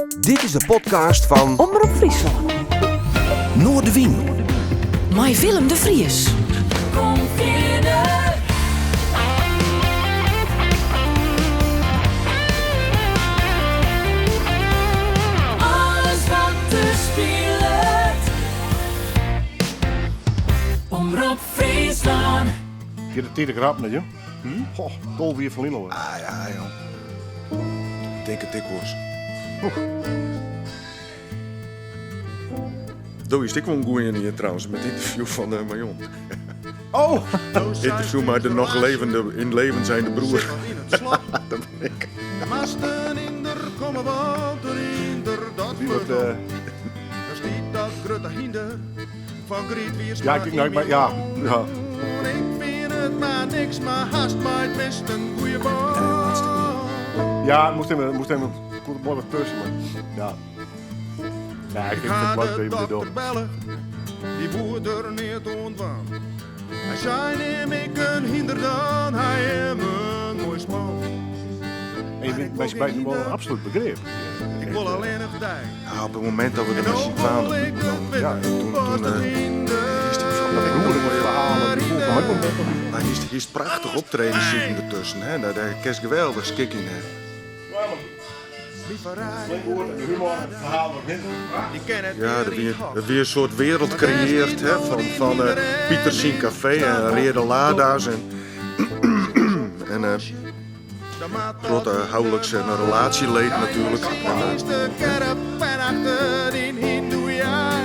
Dit is de podcast fan Omrop Fryslân. Noardewyn. Mei Willem de Vries. Kom fierder. Alles wat der spilet. Omrop Fryslân. Giet de tiid ek rap net, jong? Goh, 12 jier ferlyn alwer. Ah ja, jong. Tink it ek wolris. Do is ek wol in goeie hier trouwens, met interview fan de Marion. Oh! Interview mei de noch levende, in leven zijnde broer. Dat ben ik. Die wordt, Ja, ik, nou, ik ben, ja, ja. Ja, het moest even, komt er mooi wat tussen, maar ja. Ja, ik vind het leuk dat je dit doet. Die boer er niet ontwam. Hij zei neem ik een hinder dan, hij hem een mooi span. En je bent bij z'n beiden wel een absoluut begrip. Ik wil alleen nog dijk. Ja, op het moment dat we er met z'n twaalf dan, Ja, toen is die van Dat roerige verhalen, die voelt me ook wel. Maar hier is prachtig optreden zitten ertussen. Hè? Daar kerst geweldig skik in. Hè? Slim de humor, het verhaal nog in. Ja, er weer een soort wereld creëert hè, van Pieter Sien Café en Rede Lada's en, en grote huwelijks- en relatieleed natuurlijk. En, Is de caravan achter in Hindoe jij.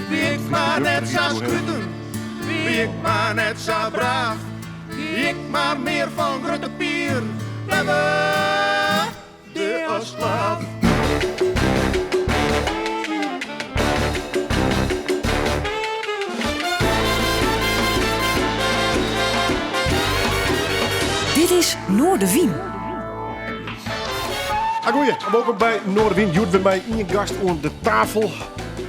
Wie ik maar net zo skrutten, wie ik maar net zo braaf. Wie ik maar meer van Grutte Pier, blijven de als slaaf. Dit is Noardewyn. Ah, goeie, welkom bij Noardewyn. Joet weer mij één gast aan de tafel.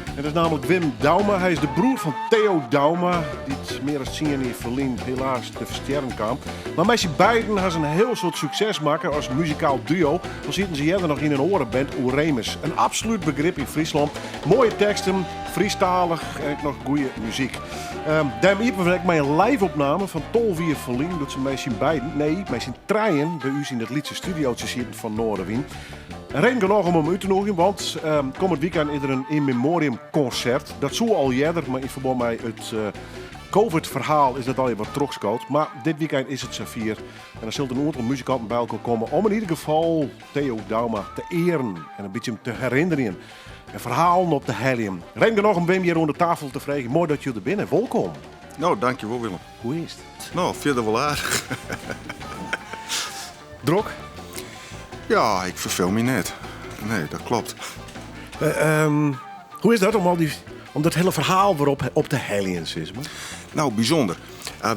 En dat is namelijk Wim Douma. Hij is de broer van Theo Douma, die het meer dan 10 jaar verlien helaas te versterren kwam. Maar met z'n beiden hebben ze een heel soort succes maken als muzikaal duo. Dan zitten ze eerder nog in een orenband, Oeremus. Een absoluut begrip in Friesland. Mooie teksten, Friestalig en ook nog goede muziek. Daarom hier ben ik mijn live-opname van Tolvier Verlien. Dat ze met z'n beiden, nee, met z'n treien bij u in het Lietse studiootje zitten van Noardewyn. Reden genoeg om hem uit te nodigen, want komend weekend is er een in memoriam concert. Dat zou al eerder, maar in verband met het COVID-verhaal is dat al wat teruggeschoten. Maar dit weekend is het zover. En er zullen een aantal muzikanten bij elkaar komen om in ieder geval Theo Douma te eren en een beetje hem te herinneren. En verhalen op de helium. Reden genoeg om Wim hier rond de tafel te vragen. Mooi dat jullie er binnen. Welkom. Nou, dankjewel Willem. Hoe is het? Nou, verder wel aardig. Drok? Ja, ik verveel me net. Nee, dat klopt. Hoe is dat om dat hele verhaal weer op de helium is? Maar? Nou, bijzonder.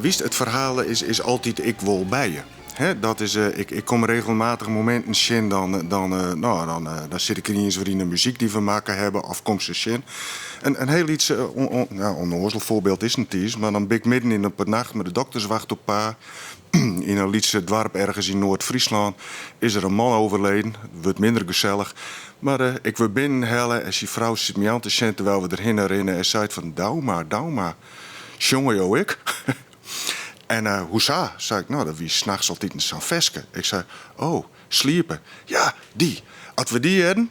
Wist, het verhaal is altijd ik wil bij je. Hè, dat is, ik kom regelmatig momenten zien, dan zit ik er niet eens weer in de muziek die we maken hebben, of kom ze zien. En een heel iets onnozel voorbeeld is het niet, maar dan ben ik midden in de nacht met de dokterswacht op pa. In een Lietse dorp ergens in Noord-Friesland is er een man overleden. Het wordt minder gezellig. Maar ik wil binnenhellen en zijn vrouw zit me aan te zien terwijl we erheen rennen en zei van Douma, Douma. Jongen, joh, ik. En hoe za? Zei ik, nou, dat wie s'nachts altijd een zo'n veske. Ik zei, oh, sliepen. Ja, die. Als we die hebben,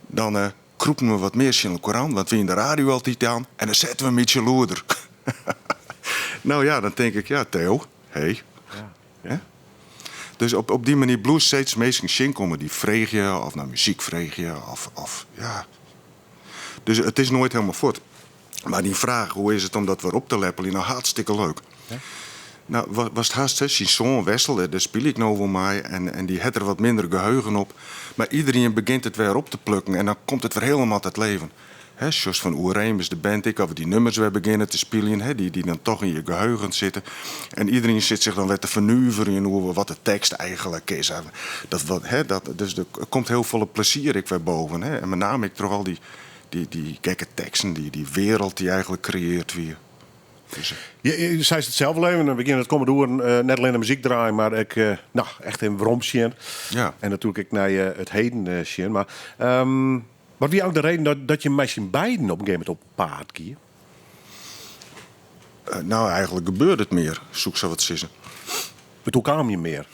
dan kroepen we wat meer in de Koran, want we in de radio altijd aan. En dan zetten we een beetje loerder. Nou ja, dan denk ik, ja, Theo, hey. Ja. Ja? Dus op die manier blues steeds meestal zin komen die vreeg je, of naar muziek vreeg je, of ja. Dus het is nooit helemaal voort. Maar die vraag, hoe is het om dat weer op te leppelen, nou hartstikke leuk. Ja. Nou, was het haast, hè, zijn zoon Wessel, hè, daar speel ik nou voor mij, en die had er wat minder geheugen op. Maar iedereen begint het weer op te plukken en dan komt het weer helemaal tot leven. Hè, zoals van Oeremus, de band, ik, of die nummers weer beginnen te spelen, hè, die dan toch in je geheugen zitten. En iedereen zit zich dan weer te vernuiveren over wat de tekst eigenlijk is. En dat, wat, hè, dat, dus er komt heel veel plezier ik weer boven. Hè. En met name ik toch al die gekke teksten, die wereld die eigenlijk creëert weer. Dus, Je, je seist it sels al even, we geane it kommende oeren net allinne muzyk draaien, mar ek no, echt even werom sjen. Ja. En natuerlik ek nei it heden sjen. Mar wat wie eigentlik de reden dat je mei syn beiden op in gegeven momint op paad gie? Nou, eigentlik gebeurde it mear, soe ik sa wat sizze. It oerkaam je mear?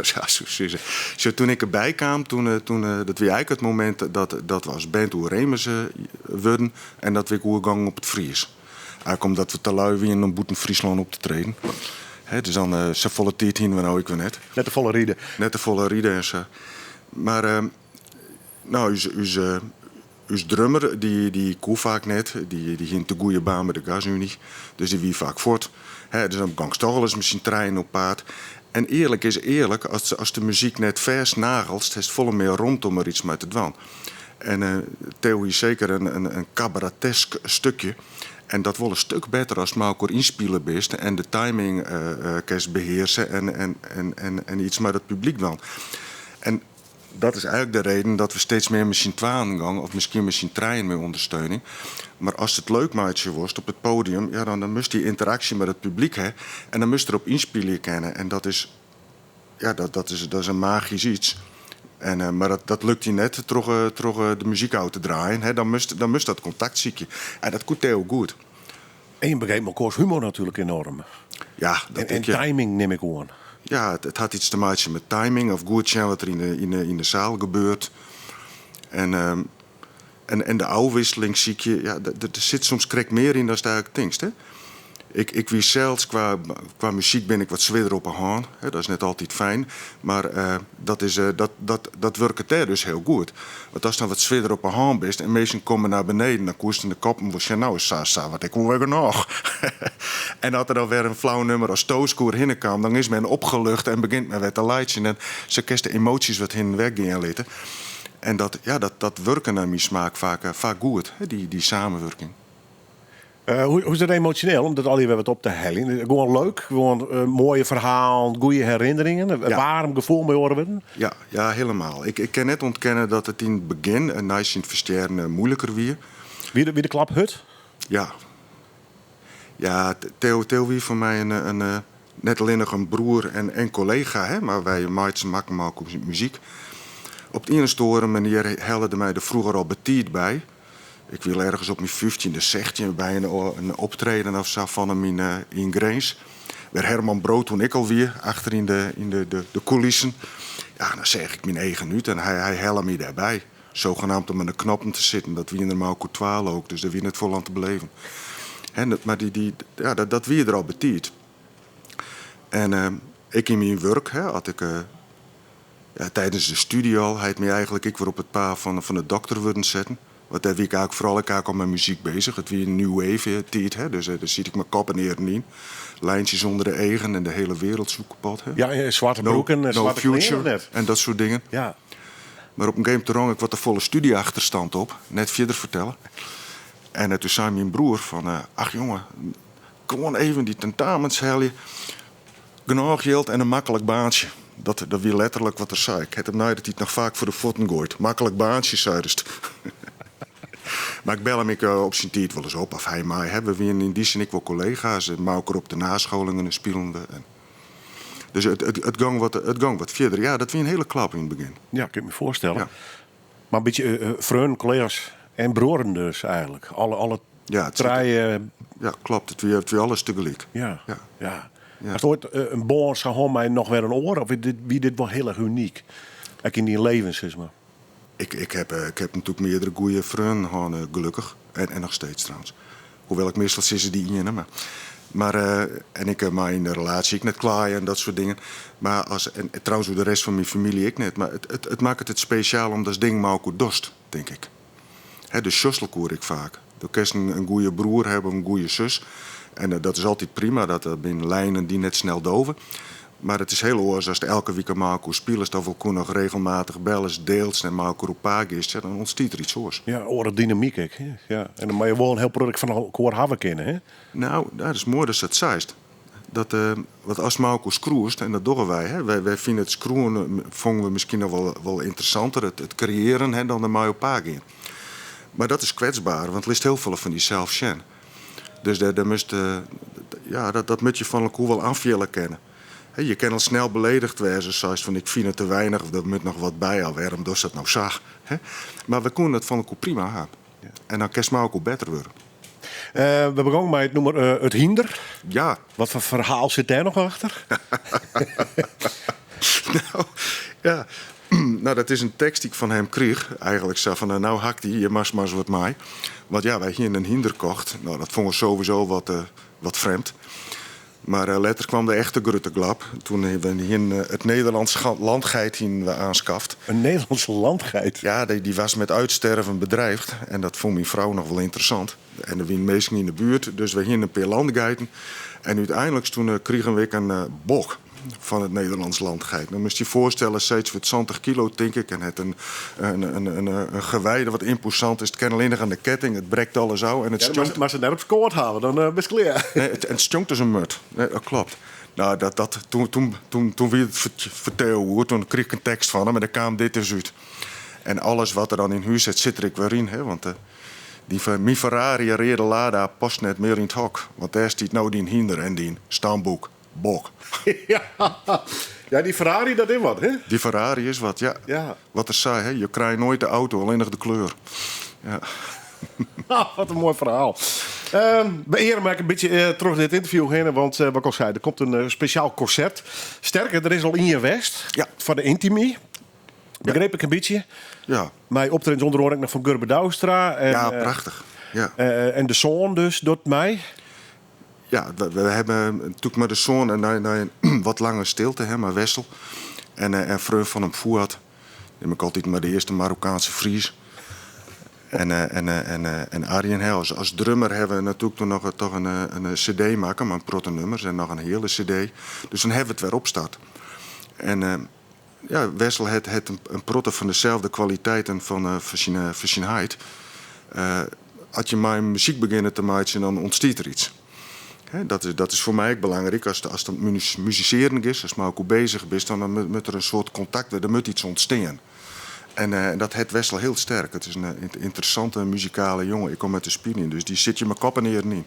Ja, soe ik sizze. Sjoch, toen ik derby kaam, toen, toen, dat wie eigentlik it momint dat we as band Oeremus wurden en dat we ek oergongen op it Fries. Eigentlik omdat we te lui wienen om bûten Fryslân op te treden. Hè, dus dan, safolle tiid hiene we no ek wer net. Net te folle ride. Net te folle ride en sa. Mar, no, ús, ús drummer dy koe faak net. Dy hie in te goede baan by de Gasunie. Dus dy wie faak fuort. Hè, dus dan gongst toch alris mei syn trijen op paad. En earlik is earlik, as de muzyk net fêst nagelst, hast folle mear romte om der iets mei te dwaan. En Theo hie seker in kabaretesk stukje. En dat wol in stuk better ast mei elkoar ynspile bist en de timing kinst behearse en iets mei dat publyk dwaan. En dat is eigentlik de reden dat we steeds mear mei syn twaen gong, of miskien mei syn trijen mei ûndersteuning. Mar ast it leuk meitsje wolst op it podium, ja, dan moatst dy ynteraksje mei it publyk ha en dan moatst derop ynspylje kinne. En dat is, ja, dat is in magysk iets. En, mar dat lukt dy net troch de muzyk ôf te draaien. Hè. Dan moatst dat kontakt sykje. En dat koe Theo goed. En je begrijpt elkaars humor natuurlijk enorm. Ja, dat En ik, ja. timing neem ik oan. Ja, it hat iets te meitsjen met timing of goed sjen wat der yn de saal gebeurt. En de ôfwikseling sykje, ja, der sit soms krekt mear yn dan eigentlik tinkst. Hè? Ik wie sels, kwa muzyk bin ik wat swierder op 'e hân. Hè, dat is net altyd fijn. Mar dat wurket dêr dus hiel goed. Want ast dan wat swierder op 'e hân bist en minsken komme nei beneden, dan koest yn de koppen wol sjen, nou is sa, sa, wat ik wol wer genôch. En as der dan wer in flau nummer as Tooskoer hinne kaam, dan is men opgelucht en begjint men wer te laitsjen. En sa kinst de emoasjes wat hinne en wer gean litte. En dat wurke nei myn smaak faak goed, hè, dy samenwurking. Hoe is dat emosjoneel om dat allegear wer wat op te heljen? Gewoan leuk, gewoan moaie ferhalen, goede herinneringen, in waarm gefoel mei oare wurden? Ja, ja, hielendal. Ik kin net ûntkenne dat it yn it begjin, nei syn ferstjerren, muoiliker wie. Wie de klap hurd? Ja. Ja, Theo wie foar my net allinnich in broer en kollega, hè, mar wy meitsje makken mei elkoar muzyk. Op de iene of oare manier helle er my der froeger al betiid by. Ik wie ergens op myn 15e, 16e by in optreden of sa fan him yn Grins. Wêr Herman Brood toen ek al wie, achter yn de coulissen. Ja, dan seach ik myn eagen út en hy helle my dêrby. Zogenaamd om oan de knoppen te sitten. Dat wiene der mei elkoar 12 ook, dus dêr wie net folle oan te beleven. Hè, dat, mar die, die, ja, dat, dat wie der al betiid. En ik yn myn wurk, hè, as ik, ja, tijdens de studie al, hy hat my eigentlik ek wer op it paad fan de dokter wurden setten. Want dêr wie ik eigentlik foaral ek eigentlik al mei muzyk bezich. It wie in new wave tiid, hè, dus dêr siet ik mei kop en earen yn. Lijntjes ûnder de eagen en de hele wereld soe kapot. Hè. Ja, en swarte No, broeken en no swarte klean, future of net? En dat soart dingen. Maar op in gegeven moment rong ik wat te folle studieachterstand op. Net fierder fertelle. En toen sei myn broer fan, ach jonge, gewoan even dy tentamens helje. Genôch jild en in maklik baantsje. Dat wie letterlik wat er sei. Ik ha him nei de tiid noch faak foar de fuotten goaid. Maklik baantsje, sei er. Mar ik bel him ek op syn tiid wolris op. Of hy my. Hè. We wienen yn dy sin ek wol kollega's. Mei elkoar op de nascholingen en spilen we. En dus it gong wat fierder. Ja, dat wie in hiele klap yn it begjin. Ja, kin ik my foarstelle. Ja. Mar in bytsje freonen, kollega's en bruorren dus eigentlik. Alle Ja, it sit trije. Ja, kloppet. It wie alles tegelyk. Ja. Ja. Ja. Ja. Hast oait in bân sa hân mei noch wer in oar? Of wie dit wol hiel erch unyk? Ek yn dyn leven, sis mar. Ik ha natuerlik meardere goede freonen hân, gelokkich. En noch steeds trouwens. Hoewol ik meastal sis dy iene, maar en ik mei yn de relaasje ek net klaaie en dat soart dingen. Mar as, en trouwens oer de rest fan myn famylje ek net. Mar it makket it spesjaal omdat ding mei elkoar dochst, tink ik. Hè, de sjostel elkoar ek faak. Do kinst in goede broer hawwe of in goede sus. En dat is altyd prima, dat binne lijnen dy't net snel dove. Mar it is hiel oars ast elke wike mei elkoar spilest of elkoar noch regelmatich bellest, deelst en mei elkoar op paad giest, ja, dan ûntstiet der iets oars. Ja, oare dynamyk ek. Hè? Ja. En dan moatte je wol in hiel produkt fan elkoar hawwe kinne, hè? Nou, dat is moai dat se dat seist. Dat, want ast mei elkoar skriuwst, en dat dogge wy, hè, wy fine it skriuwen fûnen we miskien noch wol ynteressanter, it kreëaren, hè, dan der mei op paad gean. Mar dat is kwetsber, want it litst hiel folle fan dysels sjen. Dus dêr, dêr moatst, ja, dat, dat moat je fan elkoar wol oanfiele kinne. Je kinne al snel beledigd wêze, seist fan ik fyn it te weinich of der moat noch wat by, of wêrom dochst dat no sa? Mar we koene it fan elkoar prima ha. En dan kinst mei elkoar better wurde. Eh, we begongen mei it nûmer eh, It Hynder. Ja. Wat foar ferhaal sit dêr noch achter? Nou, ja. Nou, dat is in tekst dy't ik fan him kriich. Eigenlik sa fan, nou ha 'k dy, hjir moatst mar ris wat mei. Want ja, wy hiene in hynder kocht. Nou, dat fûn we sowieso wat, eh, wat frjemd. Mar letter kwam de echte grutte klap. Toen we hiene it Nederlands landgeit hiene we aanskaft. In Nederlandse landgeit? Ja, dy, dy was met uitsterven bedreigd. En dat fûn myn frou noch wol ynteressant. En der wiene minsken yn de buert, dus we hiene in pear landgeiten. En úteinlik toen krigen we ek in bok fan it Nederlands landgeit. Dan moatst je foarstelle, sayts wurdt 70 kilo, tink ik. En hat in, in, in, in, in gewei dat wat ymposant is. It kin allinnich oan de ketting, it brekt alles ôf. En it Ja, stjonkt. Moatst it net op skoat hawwe, dan uh, bist klear. Nee, it, it stjonkt as in murd. Nee, dat klopt. Nou, dat, dat, toen, toen, toen, toen wie it foar Theo oer. Toen kriich ik in tekst fan him en dêr kaam dit dus út. En alles wat der dan yn hûs sit, sit der ek wer yn. Hè? Want uh, dy, myn Ferrari reade Lada past net mear yn it hok. Want dêr stiet no dyn hynder en dyn stamboek. Bok. ja. ja, dy Ferrari, dat is wat, hè? Dy Ferrari is wat, ja. Ja. Wat er sei, hè? Je krijgt nooit de auto, alleen nog de kleur. Ja. wat in moai ferhaal. Um, we earen in bytsje uh, troch dit ynterview hinne, want uh, wat ik al sei, der komt in uh, spesjaal konsert. Sterker, der is al ien west ja. foar de Intimi. Begreep ik in bytsje. Ja. Mei optredens ûnder oare noch fan Gurbe Douwstra. En, ja, prachtich. Ja. en de soan dus docht mei. Ja, we, we hebben natuerlik mei de soan en nei, nei wat lange stilte, hè, mei Wessel. En, uh, en freon fan him Fouad. Nim ik altyd mar de earste Marokkaanse Fries. En, uh, en, uh, en, uh, en Arjen, hè, as, as drummer hawwe we natuerlik toen noch toch in, in CD makke, mei in protte nûmers en noch in hiele CD. Dus dan hawwe we it wer opstart. En uh, ja, Wessel hat, hat in, in protte fan deselde kwaliteiten fan, uh, fan, syn, fan syn heit. Uh, as je mei muzyk begjinne te meitsjen, dan ûntstiet der yts. Hè, dat, is, dat is foar my ek belangryk. As, as it musisearjen is, ast mei elkoar beuzich bist, dan, dan moat der in soart kontakt wurde, der moat yts ûntstean. En uh, dat hat Wessel hiel sterk. It is in ynteressante muzikale jonge. Ik kom út de spyljen, dus dy sit je mei kop en earen yn.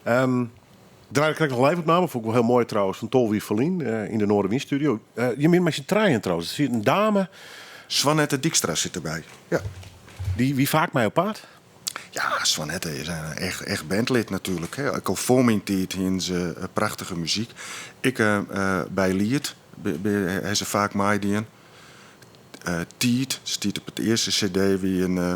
Um, Draaide krekt noch live-opname, fûn ik wol hiel moai trouwens, fan 12 jier ferlyn uh, yn de Noardewyn Studio. Uh, je binne mei syn trijen trouwens. Der sit in dame. Swanette Dijkstra sit derby. Ja. Dy wie faak mei op paad? Ja, Swanette is in echt, echt bandlid natuerlik. Hè. Ek al foar myn tiid hiene se eh, prachtige muzyk. Ik uh, by Liet ha se faak meidien. Uh, Tiid stiet op it earste CD wie in, uh,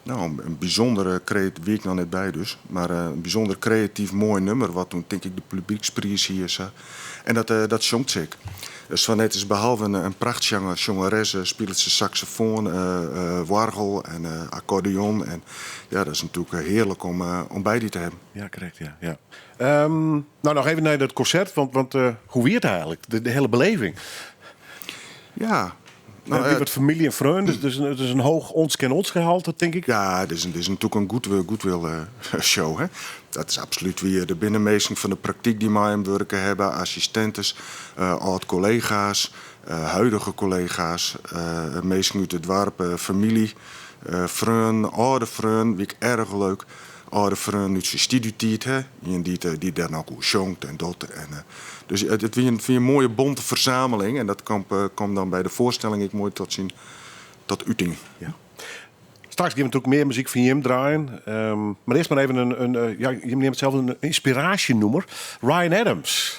nou, in bysûndere wie ik noch net by dus, mar in bysûnder kreatyf moai nûmer wat toen tink ik de publykspriis hie sa. En dat, uh, dat sjongt se ek. Swanette is behalve in, in prachtsjonger, sjongeresse, spilet se saksofoan, uh, oargel en akkordeon. En ja, dat is natuerlik hearlik om, om by dy te hawwen. Ja, krekt, ja. ja. Um, nou, noch even nei dat konsert, want, want uh, hoe wie it eigenlik, de, de hiele beleving? Ja. Nou, uh, wat famylje en freonen, dus, dus it is in heech ons ken ons gehalte, tink ik. Ja, it is, it is natuerlik in goodwill, goodwill uh, show. Hè? Dat is absolút wie der binne minsken fan de praktyk dy't mei him wurke hawwe, assistintes, uh, âld-kollega's, uh, huidige kollega's, uh, minsken út it doarp, famylje, uh, freonen, âlde freonen, wie ek erch leuk. Âlde freonen út syn stúdzjetiid, hè? Ien dy't, dy't dêr noch oer sjongt en docht. En, uh, dus it, it wie in, wie in moaie bonte fersameling en dat komt, uh, komt dan by de foarstelling ek moai tot syn tot uting. Ja. Straks gean we natuerlik mear muzyk fan jim draaien. Um, mar earst mar even in, in, ja, jim neame it sels in ynspiraasjenûmer. Ryan Adams.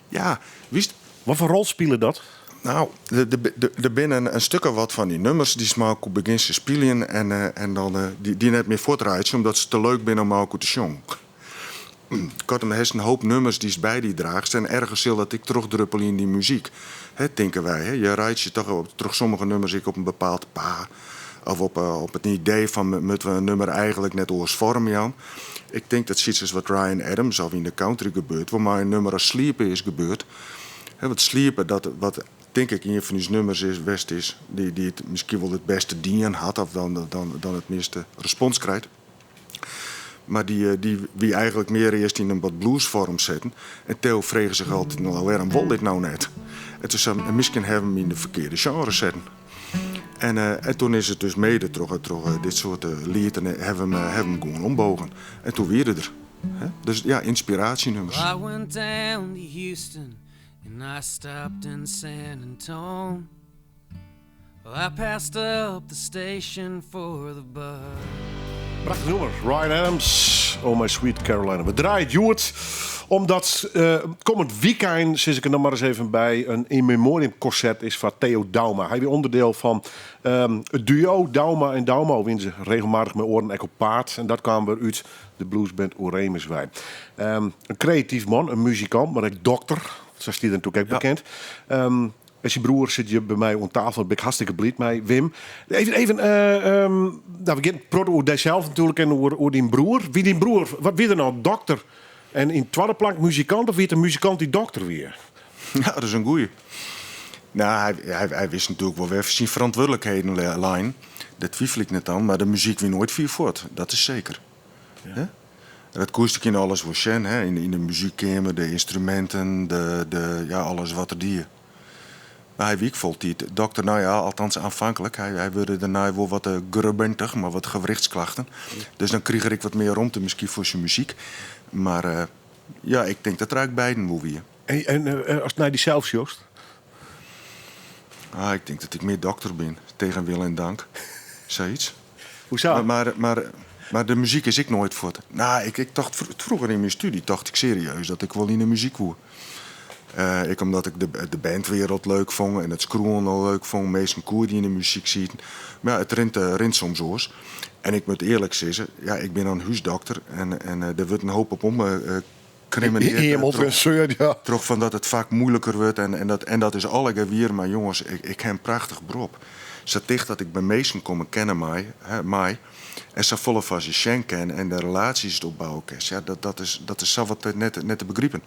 Ja, witst. Wat foar rol spile dat? Nou, der binne in, in stik of wat fan dy nûmers dy'tst mei elkoar begjinst te spyljen en, uh, en dan uh, dy, dy net mear fuortreitsje omdat se te leuk binne om mei elkoar te sjongen. Koartom, hast in hoop nûmers dy'tst by dy draachst en ergens sil dat ek trochdruppelje yn dyn muzyk. Hè, tinke wy. Hè. Je reitsje toch op, troch sommige nûmers ek op in bepaald paad of op, uh, op it idee fan moatte we in nûmer eigenlik net oars foarm jaan. Ik tink dat sayts as wat Ryan Adams of yn de country gebeurt, wol mei in nûmer as Sliepe is gebeurd. Hè, want Sliepe, dat wat tink ik ien fan ús nûmers is, west is, dy't, dy't it miskien wol it bêste dien hat of dan, dan, dan it measte respons krijt. Mar dy, dy wie eigenlik mear earst yn in wat bluesfoarm setten. En Theo frege sich altyd, no, wêrom wol dit no net? En toen sei miskien hawwe we him yn de ferkearde sjenre setten. En, eh, en toen is it dus mede troch, troch dit soart lieten hawwe we him gewoan ombogen. En toen wie er. Dus ja, ynspiraasjenummers. I went down to Houston and I stopped in San Antone. Well, I passed up the station for the bus. Prachtich nûmer. Ryan Adams, Oh My Sweet Carolina. We draaie hjoed omdat kommend wykein, sis ik der noch mar ris even by, in in memoriam konsert is foar Theo Douma. Hy wie ûnderdiel fan it duo Douma en Douma. Wiene se regelmatich mei oaren ek op paad. En dat kaam wer út de bluesband Oremus wei. In kreatyf man, in muzikant, mar ek dokter. Sa stiet er natuerlik ek bekend. En syn broer sit hjir by my oan tafel. Dêr bin ik hartstikke bliid mei, Wim. Even, even no, we gean protte oer dysels natuerlik en oer dyn broer. Wie dyn broer, wat wie er no, dokter en yn twadde plak muzikant? Of wie it in muzikant dy't dokter wie? Ja, dat is in goeie. No, hy wist natuerlik wol wêr syn ferantwurdlikheden leine. Dêr twifel ik net oan, mar de muzyk wie noait fier fuort. Dat is seker. Hè? En dat koest ek yn alles wol sjen, hè? Yn de muzykkeamer, de ynstruminten, de, ja, alles wat er die. Mar hy wie ek foltiid dokter, no ja, althans aanvankelijk. Hy wurde dêrnei wol wat grubbentich, mei wat gewrichtsklachten. Dus dan krige er ek wat mear romte miskien foar syn muzyk. Mar ja, ik tink dat er eigentlik beiden wol wie. En ast nei dysels sjochst? Ah, ik tink dat ik mear dokter bin, tegen wil en dank. Sayts. Hoezo? Mar de muzyk is ek noait fuort. No, ik tocht froeger yn myn stúdzje tocht ik serieus dat ik wol yn de muzyk woe. Ek omdat ik de bandwereld leuk fûn en it skriuwen al leuk fûn. Minsken koe dy't yn de muzyk sieten. Mar ja, it rint soms oars. En ik moat earlik sizze, ja, ik bin dan húsdokter en der wurdt in hoop op om Troch fan dat it fak moeiliker wurdt en dat is allegear wier, mar jonges, ik ha in prachtich berop. Sa ticht dat ik by minsken komme kinne mei, mei en safolle foar se sjen kin en de relaasjes opbouwe kin, ja, dat is sa wat net te begripen.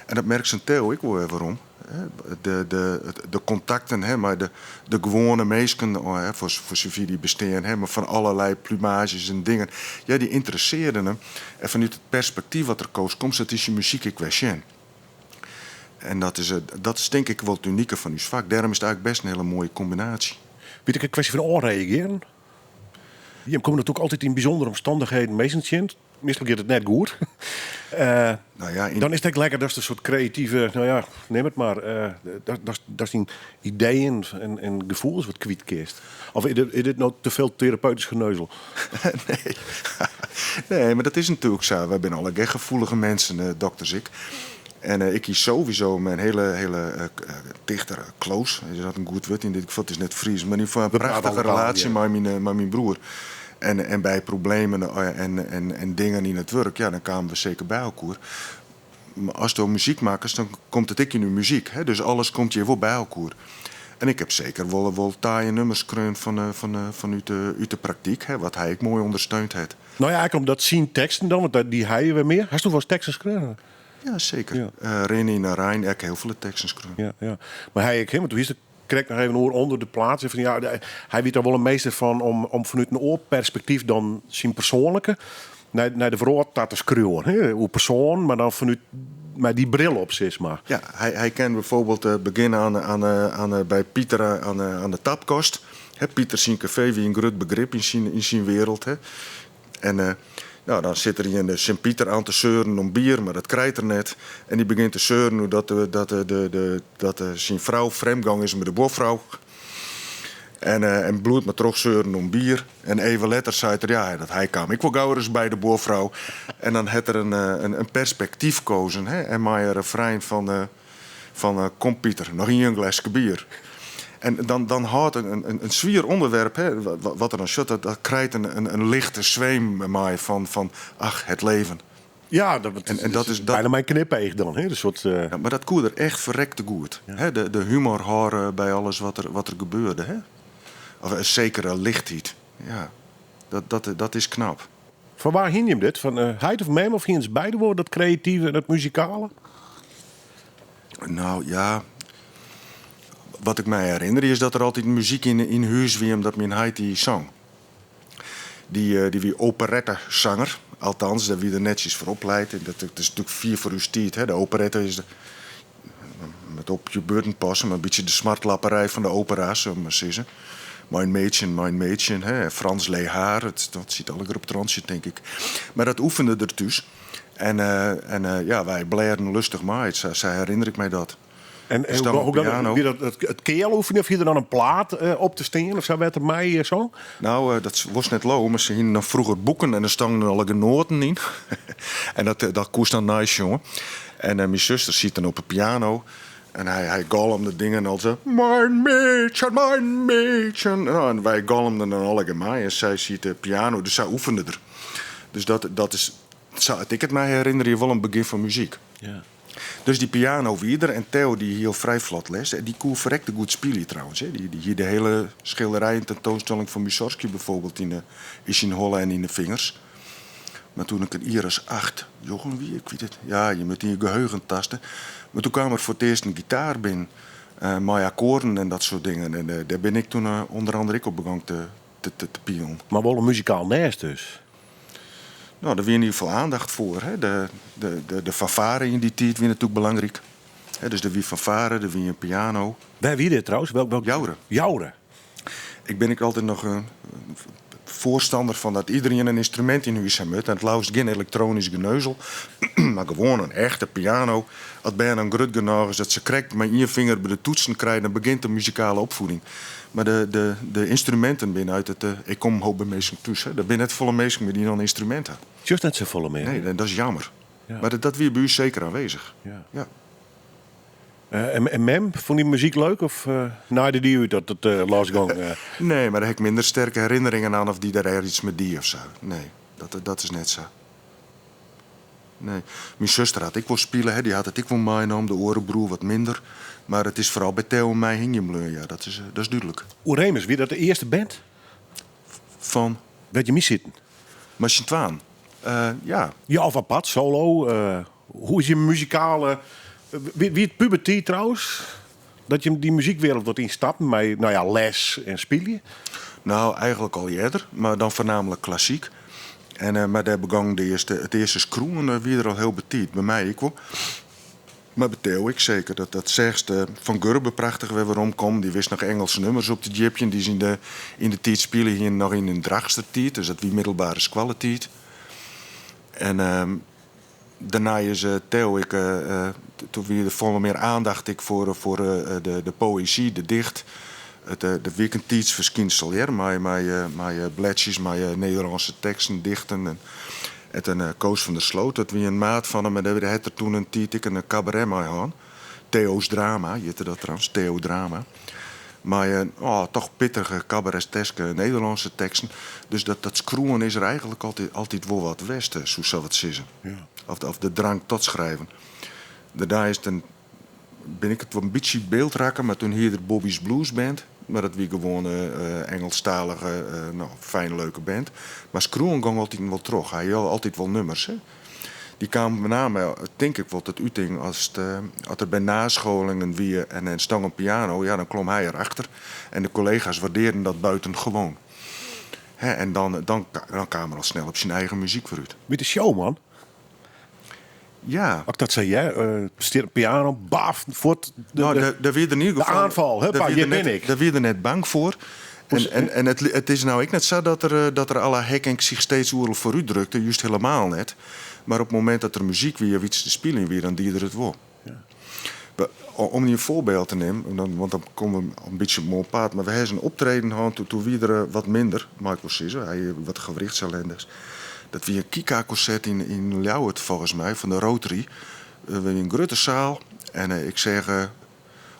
En dat merkt sa'n Theo ek wol wer werom. De kontakten hè, mei de gewoane minsken, oh, foar safier dy bestean, hè, mar fan allerlei plumages en dingen, ja, dy ynteressearden him. En fanút it perspektyf wat er koos, komst dat yn syn muzyk ek wer sjen. En dat is tink ik wol it unike fan ús fak. Dêrom is it eigentlik bêst in hiele moaie kombinaasje. Wie it ek in kwestje fan ôfreagearjen? Jim komme natuerlik altyd yn bysûndere omstannichheden minsken tsjin. Meastal giet it net goed. Nou ja, Dan is it ek lekker datst in soart kreative, no ja, nim it mar, datst dyn ideeën en gefoelens wat kwyt kinst. Of is dit no te veel terapeutysk geneuzel? Nee. Nee, mar dat is natuerlik sa. Wy binne allegear gefoelige minsken, dokters ek. En ik hie sowieso myn hiele tichter close, is dat in goed wurd yn dit gefal? It is net Frysk, mar yn ieder gefal in prachtige relaasje mei myn broer. En by problemen en dingen yn it wurk, ja, dan kamen we seker by elkoar. Mar asto muzyk makkest, dan komt it ek yn de muzyk. Hè? Dus alles komt hjir wol by elkoar. En ik ha seker wol taaie nummers skreaun fanút de praktyk, hè, wat hy ek moai ûndersteund hat. No ja, ek omdat syn teksten dan, want dy ha je wer mear. Hasto wolris teksten skreaun? Ja, seker. Ja. Rinne yn 'e rein, ek hiel folle teksten skreaun. Ja, ja. Mar hy ek, hè, want doe hiest it krekt noch even oer ûnder de plaat. Fan, ja, hy wie der wol in meester fan om fanút in oar perspektyf dan syn persoanlike nei de wrâld ta te skriuwen. Hè? Oer persoanen, mar dan fanút mei dy bril op, sis mar. Ja, hy kin byfoarbyld begjinne by Pieter oan de tapkast. Hè, Pieter syn kafee wie in grut begrip yn syn wereld. Hè. En no, dan sit er ien de Sint Pieter oan te seuren om bier, mar dat krijt er net. En dy begjint te seuren oer dat syn frou frjemdgong is mei de buorfrou. En bliuwt mar trochseuren om bier. En even letter seit er, ja, dat hy kaam ek wol gau ris by de buorfrou. En dan hat er in perspektyf kozen, hè, en mei in refrein fan kom Pieter, noch ien gleske bier. En dan hâldt in swier ûnderwerp, hè, wat er dan sjocht, dat krijt in lichte sweem mei fan ach, het leven. Ja, dat En dat is dat bijna mei in knipeach dan, hè? Een soort, Ja, mar dat koe er echt ferrekte goed. Hè? De humor hâlde by alles wat der gebeurde. Hè? Of in sekere lichtheid. Ja, dat is knap. Fan wa hiene jim dit? Fan heit of mem? Of hiene se beide wol dat kreative en dat muzikale? Nou ja, wat ik my herinner is dat der altyd muzyk yn hûs wie omdat myn heit dy song. Dy wie operettesanger, althans, dêr wie er netsjes foar opleid. En dat is natuerlik fier foar ús tiid. Hè. De operette is, de, moat op je beurten passe, mar in bytsje de smartlapperij fan de opera, soe ik mar sizze. Mein Mädchen, mein Mädchen, hè, Frans Lehár, dat siet allegear op it rantsje, tink ik. Mar dat oefende er thús. En, en ja, wy blêden lustich mei. Sa, sa herinner ik my dat. En, en hoe, hoe, dat, wie dat it, it keal oefenjen of hie der dan in plaat op te stean of sa wêr't er mei song? Nou, dat was net leau, mar se hiene dan froeger boeken en der stongen alle noaten yn. en dat, dat koest dan neisjonge. En myn suster siet dan op de piano. En hy, hy galmde dingen al sa... Mein Mädchen, mein Mädchen. Nou, en wy galmden dan allegear mei. En sy siet de piano, dus sy oefende der. Dus dat, dat is, sa 't ik it my herinnerje, wol in begjin fan muzyk. Ja. Dus dy piano wie der en Theo dy hie al frij flot les. En dy koe ferrekte goed spylje trouwens. Dy, dy hie de hiele schilderijententoonstelling fan Mussorgsky bijvoorbeeld yn, de, yn syn holle en yn de fingers. Mar toen ik in jier as acht, njoggen wie, ik wit it, ja, je moatte yn je geheugen taste. Mar toen kaam der foar it earst in gitaar binnen, mei akkoarden en dat soart dingen. En dêr bin ik toen ûnder andere ek op begûn te, te, te, te pielen. Mar wol in muzikaal nêst dus? Nou, der wie yn ieder gefal aandacht foar. Hè. De, de, de, de fanfare yn dy tiid wie natuerlik belangryk. Hè, dus der wie fanfare, der wie in piano. Wêr wie dit trouwens? Welk, welk... Joure. Joure. Ik bin ek altyd noch in foarstanner fan dat iderien in ynstrumint yn hûs ha moat. En it leafst gjin elektronysk geneuzel, mar gewoan in echte piano. As bern dan grut genôch is dat se krekt mei ien finger by de toetsen krije, dan begjint de muzikale opfieding. Mar de, de, de ynstruminten binne út it. Ik kom in hoop by minsken thús, hè. Der binne net folle minsken mear dy't noch in ynstrumint ha. Just net safolle mear. Nee, dat is jammer. Ja. Mar dat, dat wie by ús seker oanwêzich. Ja. Ja. En, en mem, fûn dy muzyk leuk of naaide dy út dat it losgong? Nee, mar dêr ha ik minder sterke herinneringen oan of dy dêr erch iets mei die of sa. Nee, dat, dat is net sa. Nee. Myn suster hat ek wol spile, hè, dy hat it ek wol meinaam, de oare broer wat minder. Mar it is foaral by Theo en my hingjen bleaun, ja, dat is, dat is dúdlik. Oeremus, wie dat de earste band? Fan? Wêr't je mei sieten? Mei syn twaen, ja. Ja, of apart, solo. Hoe is je muzikale... Wie, wie it pubertiid trouwens? Dat je dy muzykwereld wat ynstapten mei, nou ja, les en spylje? Nou, eigentlik al earder, mar dan foarnaamlik klassyk. En, mar dêr begûn de earste, it earste skriuwen wie der al hiel betiid, by my ek wol. Mar by Theo ek seker. Dat, dat seachst Van Gurbe prachtich wer weromkommen. Dy wist noch Ingelske nummers op te djipjen. Dy se yn de, yn de tiid spile hiene noch yn in Drachtster tiid. Dus dat wie middelbere skoalletiid. En dêrnei is Theo ek, toen wie der folle mear aandacht ek foar, foar de, de poëzy, de dicht. It, dat wie ek in tiidsferskynsel hear, mei, mei, mei bledsjes, mei Nederlânske teksten, dichten. En, en toen Koos van der Sloot, dat wie in maat fan him en dêr hat er toen in tiid ek in kabaret mei hân. Theo's Drama hjitte dat trouwens, Theo Drama. Mei oh, toch pittige kabareteske Nederlânske teksten. Dus dat, dat skriuwen is der eigentlik altyd, altyd wol wat west, soe sa wat sizze. Ja. Of, of de drang tot schrijven. Dêrnei is it in, bin ik it wol in bytsje byld rakke, mar toen hie er Bobby's Blues Band. Mar dat wie gewoan in Ingelsktalige, no, fijne, leuke band. Mar skriuwen gong altyd wol troch. Hy hie altyd wol nummers. Hè. Dy kamen benammen, tink ik wol, tot uting as, as der by nascholingen wie en en stong in piano, ja, dan klom hy erachter. En de kollega's waardearden dat buitengewoon. Hè, en dan, dan, dan kaam er al snel op syn eigen muzyk foarút. Wie de showman? Ja. As ik dat sei, hè, stiet op piano, baf, fuort. De, Nou, de, dêr, dêr wie er yn ieder de gefal. aanval, huppa, dêr wie hjir er net, bin ik. Dêr wie er net bang foar. En, en, en it, it is no ek net sa dat er, dat er à la Hekkink sich steeds oeral foarút drukte, just hielendal net. Mar op it momint dat der muzyk wie of iets te spyljen wie, dan die er it wol. We- Om dy in foarbyld te nimmen, dan, want dan komme we in bytsje op moai paad, mar we hawwe in optreden hân, toen, toen wie er wat minder, mei ik wol sizze. Hy hie wat gewrichtsellendichs. Dat wie in Kika-konsert yn, yn Ljouwert, folgens my, fan de Rotary. We wiene in grutte saal en ik seach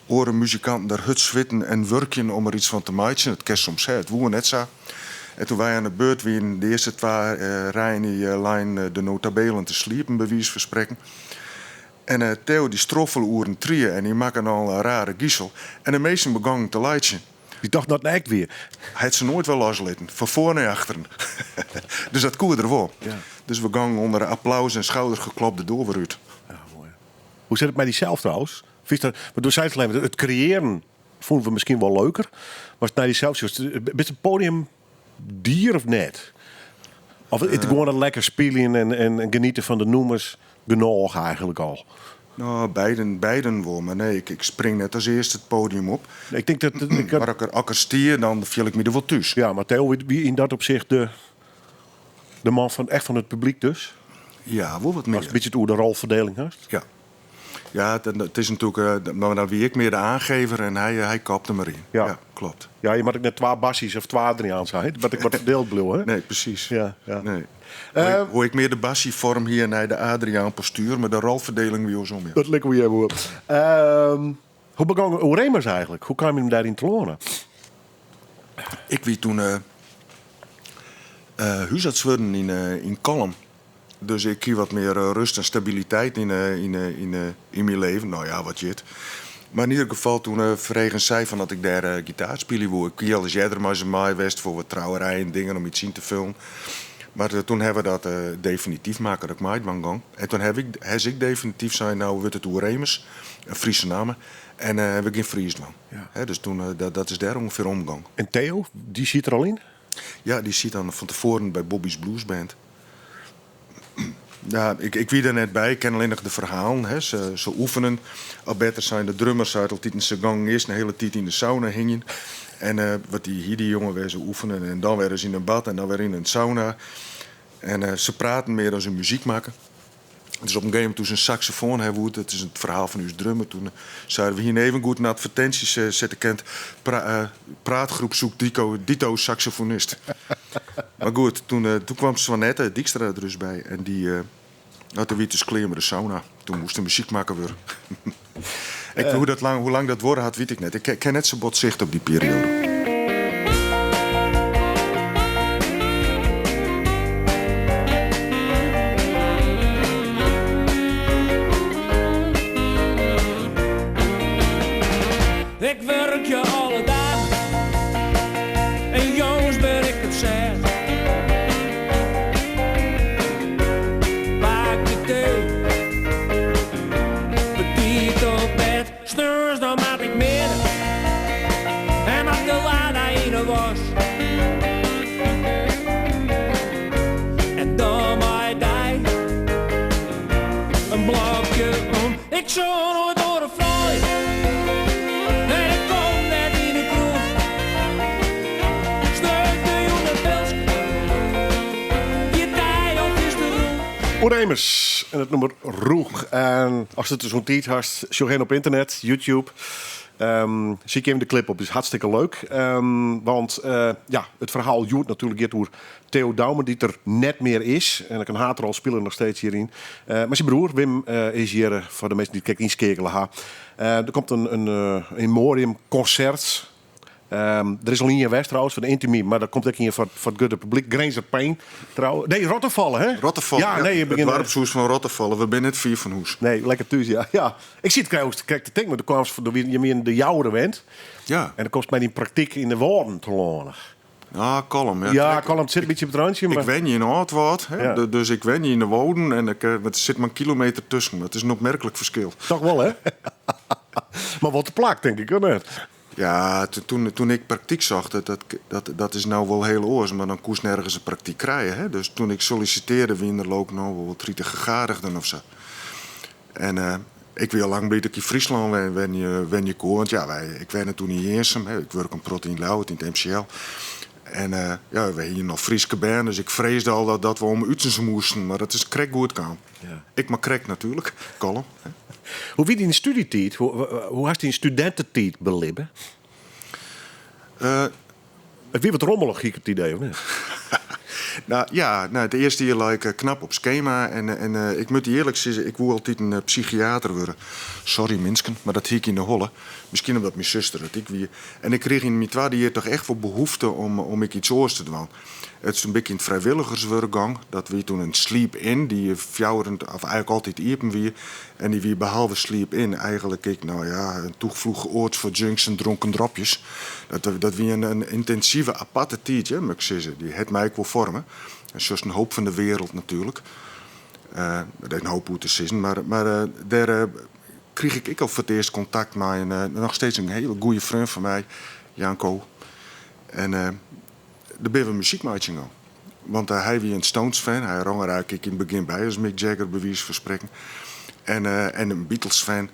oare muzikanten der hurd switten en wurkjen om der iets fan te meitsjen. Dat kin soms, hè, it woe net sa. En toen wy oan de beurt wienen, de earste twa rijen dy leinen de notabelen te sliepen, by wize fan sprekken. En Theo dy stroffele oer in trie en dy makke al in rare gisel. En de minsken begongen te laitsjen. Dy tocht dat it echt wie. Hy hat se noait wer loslitten, fan foar nei achteren. Dus dat koe er wol. Ja. Dus we gongen ûnder applaus en skoudergeklop de doar wer út. Ja, moai. Hoe sit it mei dysels trouwens? Fynst dat, want do seist al even, it kreëaren fûnen we miskien wol leuker. Mar nei dysels sjochst, bist in podiumdier of net? Of it gewoan dat lekker spyljen en, en genieten fan de nûmers genôch eigentlik al? No, beiden, beiden wol. Mar nee, ik, ik spring net as earste it podium op. Ik tink dat... Ik, Mar as ik, as ik der stie, dan fiel ik my der wol thús. Ja, mar Theo wie yn dat opsicht de, de man fan, echt fan it publyk dus? Ja, wol wat mear. Ast in bytsje it oer de rolferdeling hast? Ja. Ja, it is natuerlik, mar dan wie ik mear de aangever en hy, hy kopte mar yn. Ja. Ja, kloppet. Ja, je moat ek net twa bassies of twa Adriaans ha, moat ek wat ferdield bliuwe, hè? Nee, presys. Ja. Nee. Hoe ik mear de bassie-foarm hie en hy de Adriaan-postuer, mar de rolferdeling wie oarsom, ja. Dat liket my wol. Hoe begûn Oeremus eigentlik? Hoe kaam jim dêryn telâne? Ik wie toen húsarts wurden yn Kollum. Dus ik hie wat mear rust en stabiliteit yn myn leven. No ja, wat hjit. Mar yn ieder gefal, toen fregen sy fan dat ik dêr gitaar spylje woe. Ik hie alris earder mei se mei west foar wat trouwerijen en dingen om iets yn te fullen. Mar toen hawwe we dat definityf makke dat ik meidwaan gong. En toen haw ik, ha se ek definityf sein, no wurdt it Oeremus, in Fryske namme, en we gean Frysk dwaan. Ja. Dus toen, dat is dêr ûngefear omgong. En Theo, dy siet der al yn? Ja, dy siet dan fan tefoaren by Bobby's Blues Band. Ja, ik wie der net by, ik ken allinnich de ferhalen. Hè. Se oefenen, of better sein, de drummer sei altyd, se gongen earst in hiele tiid yn de sauna hingjen. En wat die hie dy jonge wer, se oefenen en dan wer ris yn in bad en dan wer yn in sauna. En se praten mear as se muzyk makken. Dus op in gegeven momint toen se in saksofoan ha woe, dat is it ferhaal fan ús drummer, toen sei er, we hiene even goed in advertinsje sette kind, praatgroep zoekt dito saxofonist. Mar goed, toen kwam Swanette Dijkstra der dus by en dy, no, toen wie it dus klear mei de sauna. Toen moast der muzyk makke wurde. Ik, hoe, dat lang, hoe lang dat duorre hat, wit ik net. Ik ken net sa bot sicht op dy perioade. Ik wurkje alle dagen en jûns bin ik it sêd. Pak de tee, betiid op bêd. Sneons dan moat ik meane en moat de Lada yn 'e was. En dan mei dy in blokje om. Ik soe noait oare froulju en ik kom net yn 'e kroech. Sneontejûn in pilske, giet dy of is de rûch. Oeremus en it nûmer Rûch. En ast it dus tiid hast, sjoch even op ynternet, YouTube. Sykje even de clip op, is hartstikke leuk. Want ja, it ferhaal hjoed natuerlik giet oer Theo Douma, dy't der net mear is. En ek in haadrol spile noch steeds hjiryn. Mar syn broer Wim is hjir foar de minsken dy't krekt ynskeakele ha. Der komt in memoriam konsert. Der is al ien west trouwens foar de intimi, mar der komt ek ien foar it grutte publyk. Grinzer Pein trouwens. Nee, Rottefalle, hè? Rottefalle, Ja, nee, je Het begint doarpshûs fan Rottefalle. We binne net fier fan hûs. Nee, lekker thús, ja. Ja. Ik siet trouwens krekt te tinken, want do kwamst fan, je wiene de Jouwer wend. Ja. En dan komst mei dyn praktyk yn de Wâlden telâne. Ah, Kollum. Ja, Ja, krekt. Kollum sit in bytsje op it rantsje, Ik mar wenje yn Aldwâld, hè, Ja. dus ik wenje yn de Wouden en ik, der sit mar in kilometer tusken. Dat is in opmerklik ferskil. Toch wol, hè? Mar wat te plak, tink ik, of net? Ja, toen ik praktyk socht, dat is no wol hiel oars, mar dan koest nergens in praktyk krije. Hè? Dus toen ik sollicitearde, wiene der leau ik no wol 30 gegadigden of sa. En ik wie al lang bliid dat ik yn Fryslân wenje koe, want ja, ik wenne toen yn Jirnsum, hè? Ik wurke in protte yn Ljouwert, yn it MCL. En ja, we hiene noch Fryske bern, dus ik freesde al dat we om utens moasten, mar dat is krekt goed kaam. Ja. Ik mar krekt natuerlik, Kollum. Hè? Hoe wie dyn studietiid? Hoe hast dyn studintetiid belibbe? It wie wat rommelich, hie ik it idee, of net? Nou ja, nou, it earste jier lei ik knap op skema. En ik moat earlik sizze, ik woe altyd in psychiater wurde. Sorry minsken, mar dat hie ik yn de holle. Miskien omdat myn suster dat ek wie. En ik krige yn myn twadde jier toch echt wol behoefte om ek iets oars te dwaan. It is in bytsje yn it frijwilligerswurk gong. Dat wie toen in sleep-in, dy't fjouwer, of eigentlik altyd iepen wie. En dy wie behalve sleep-in eigentlik ek, nou ja, in toevlochtsoord foar junks en dronken dropjes. Dat wie in yntinsive, aparte tiid, ja, moat ik sizze. Dy hat my ek wol foarme. En sjochst in hoop fan de wereld natuerlik. Dat is in hoop oer te sizzen, mar dêr krige ik ek al foar it earst kontakt mei in noch steeds in hiele goede freon fan my, Janko. En dêr binne we muzyk meitsjen gong. Want hy wie in Stones-fan. Hy rong der eigentlik ek yn it begjin by as Mick Jagger, by wize fan sprekken. En, en in Beatles-fan.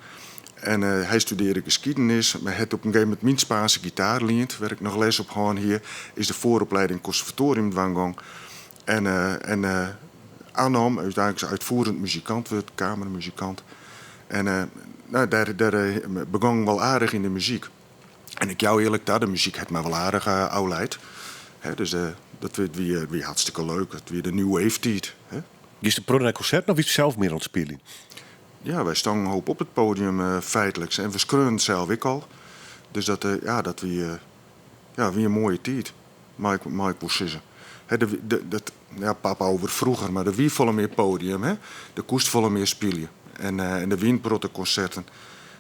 En hy studearre geschiedenis, mar hat op in gegeven momint myn Spaanske gitaar liend, wêr't ik noch les op hân hie, is de vooropleiding conservatorium dwaan gong. En, en oannommen, úteinlik uitvoerend muzikant wurdt, kamermuzikant. En nou, dêr, dêr begûn wol aardich yn de muzyk. En ik jou earlik ta, de muzyk hat my wol aardich ôflaat. Dus dat wie hartstikke leuk. It wie de New Wave tiid. Giest in protte nei konserten of wiest sels mear oan it spyljen? Ja, wy stiene in hoop op it poadium feitlik. En we skreaunen sels ek al. Dus dat, ja, dat wie, ja, wie in moaie tiid, mei ik, mei ik wol sizze. Hè, de, dat, ja, papa oer froeger, mar der wie folle mear poadium. Hè? Der koest folle mear spylje. En der wiene protte konserten.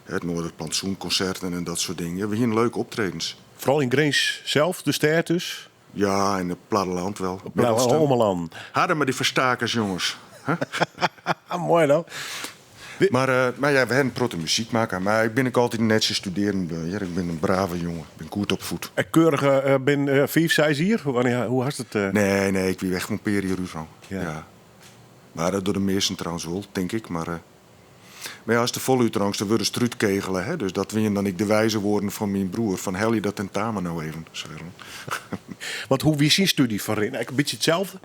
It Noorderplantsoenkonserten en dat soart dingen. Ja, we hiene leuke optredens. Foaral yn Grins sels, de stêd dus? Ja, yn it plattelân wol. Ommelân. Harder mei dy ferstakers, jonges. Moai dan. Mar ja, we hawwe in protte muzyk makke. Mar ik bin ek altyd netsjes studearjen bleaun. Ja, ik bin in brave jonge. Ik bin goed opfoed. En keurige bin 5, 6 jier? Wannear, hoe hast it? Nee, ik wie echt in pear jier út. Ja. Ja. Mar dat dogge de measten trouwens wol, tink ik. Mar ja, ast te folle útrûnst, dan wurde strútkegele. Hè? Dus dat wiene dan ek de wijze woorden fan myn broer. Fan helje dat tentamen no even, sei er. Want hoe wie syn studie ferrin? Ek in bytsje itselde?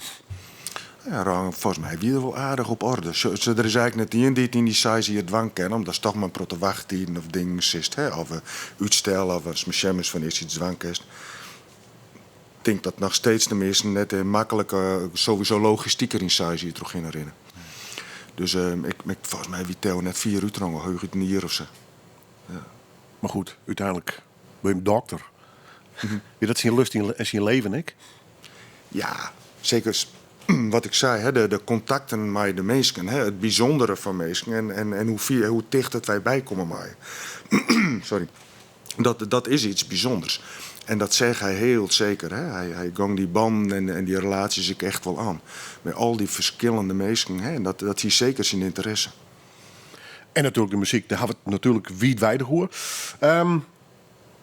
Ja, folgens my wie er wol aardich op oarder. Der is eigentlik net ien dy't yn dy 6 jier dwaan kin, omdat toch mar in protte wachttiden of dingen sitst, hè? Of útstel, of as sjen fan earst iets dwaan kinst. Ik tink dat noch steeds de measten net maklik sowieso logistiker yn 6 jier trochhinne rinne. Dus folgens my wie Theo net fier útrûn, heechút in jier of sa. Ja. Mar goed, úteinlik bin je dokter. Wie dat syn lust en syn leven ek? Ja, seker. Wat ik sei, hè, de kontakten mei de minsken, hè, it bysûndere fan minsken en hoe ticht dat wy bykomme mei. Sorry. Dat is iets bysûnders. En dat seach hy hiel seker. Hè. Hy gong dy bannen en dy relaasjes ek echt wol oan. Mei al dy ferskillende minsken. Hè. En dat hie seker syn ynteresse. En natuerlik de muzyk, dêr hawwe we it natuerlik wiidweidich oer.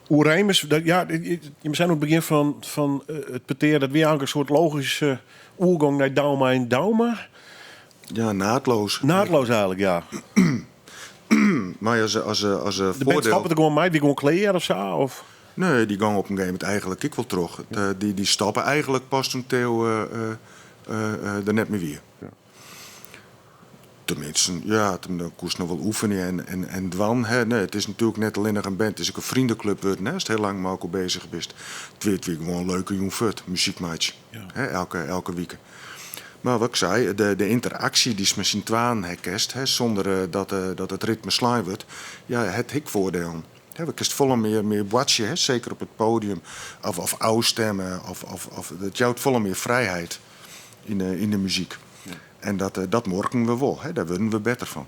Oerémis, dat, ja, je seinen oan it begjin fan it petear, dat wie eigentlik in soart logyske oergong nei Douma en Douma. Ja, naadloos. Naadloos eigentlik, ja. Mar as De band voordeel stoppe der gewoan mei, wie gewoan klear of sa? Of? Nee, dy gong op in gegeven momint eigentlik ek wol troch. Dy stoppe eigentlik pas toen Theo der net mear wie. Teminsten, ja, toen koest noch wol oefenje en dwaan. Hè. Nee, it is natuerlik net allinnich in band, it is ek in freoneklup wurden, hè, ast hiel lang mei elkoar beuzich bist. It wie gewoan in leuke jûn fuort, muzyk meitsje. Hè, elke wike. Mar wat ik sei, de ynteraksje dy'tst mei syn twaen herkenst, hè, sûnder dat it ritme slein wurdt, ja, hat ek foardielen. Hè, we kinst folle mear boartsje, hè, seker op it poadium, of ôfstimme, of dat jout folle mear frijheid yn de muzyk. En dat merken we wol, hè, dêr wurde we better fan.